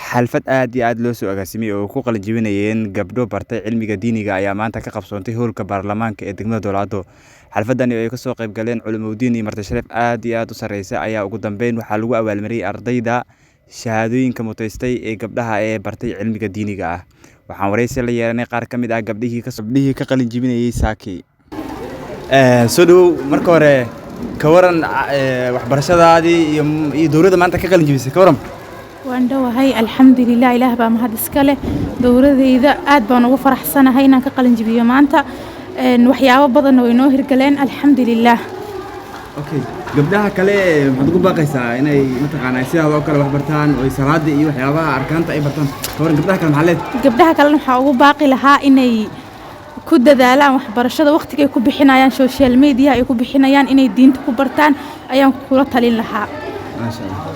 Xaflad aad iyo aad loo soo agaasimay oo ku qalin jebinayeen gabdho bartay cilmiga diiniga ayaa maanta ka qabsoontay hoolka baarlamaanka ee degmada Dowlado. Xafladani oo ay kasoo qayb galeen culimadiin iyo marti sharaf aad iyo aad u sareysa ayaa ugu dambeyn waxaa lagu abaalmariyay ardayda shahaadooyinka mutaystay ee gabdhaha ee bartay cilmiga diiniga ah. Waxaan wareysi la yeelanay qaar ka mid ah gabdhihii ka qalin jebinayay saaki. Soo dhawow, marka hore ka waran waxbarashadaadii iyo dowladda maanta ka qalin jebisay, ka waran? Waan dhowahay, alxamdulilah, Ilaah baa mahad iska leh. Dowladayda aad baan ugu faraxsanahay inaan ka qalin jebiyo maanta. Waxyaabo badanna way noo hirgaleen, alxamdulilah. Okay, gabdhaha kale maxaad ugu baaqaysaa inay mataqaanaa sidaada oo kale wax bartaan oo ay salaada iyo waxyaabaha arkaanta ay bartaan? Ka waran gabdhaha kale, maxaa leedahay? Gabdhaha kalena waxaa ugu baaqi lahaa inay ku dadaalaan waxbarashada. Waqtiga ay ku bixinayaan social media ay ku bixinayaan, inay diinta ku bartaan ayaan kula talin lahaa. Maasha Allah.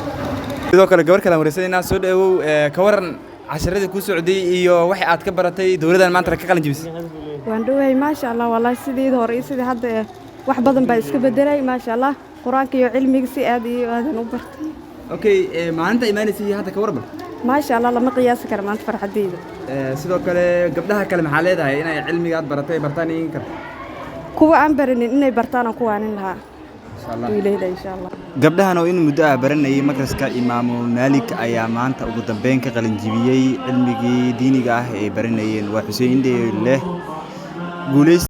Sidoo kale gabar kale aan wareysanaynaa. Soo dhawow, ka waran casharadii kuu socday iyo waxa aad ka baratay dowladdan maanta ka qalin jebisay? Waan dhowahay, maasha Allah. Wallaahi sideedii hore iyo sidii hadda wax badan baa iska bedelay, maasha Allah. Qur-aanka iyo cilmiga si aad iyo aadan u bartay. Okay, maalinta imaanaysay iyo hadda ka warban? Maasha Allah, lama qiyaasi kara maanta farxaddeyda. Sidoo kale gabdhaha kale maxaa leedahay inay cilmiga aad baratay bartaan iyo in kale? Kuwa aan baranin inay bartaan aan ku waanin lahaa. Insha Allah. Wiilayda, insha Allah. Gabdhahan oo in muddo ah baranayay madraska Imaamu Maalik ayaa maanta ugu dambeyn ka qalin jebiyey cilmigii diiniga ah ee baranayeen. Waa Xuseen Indhe leh guulays.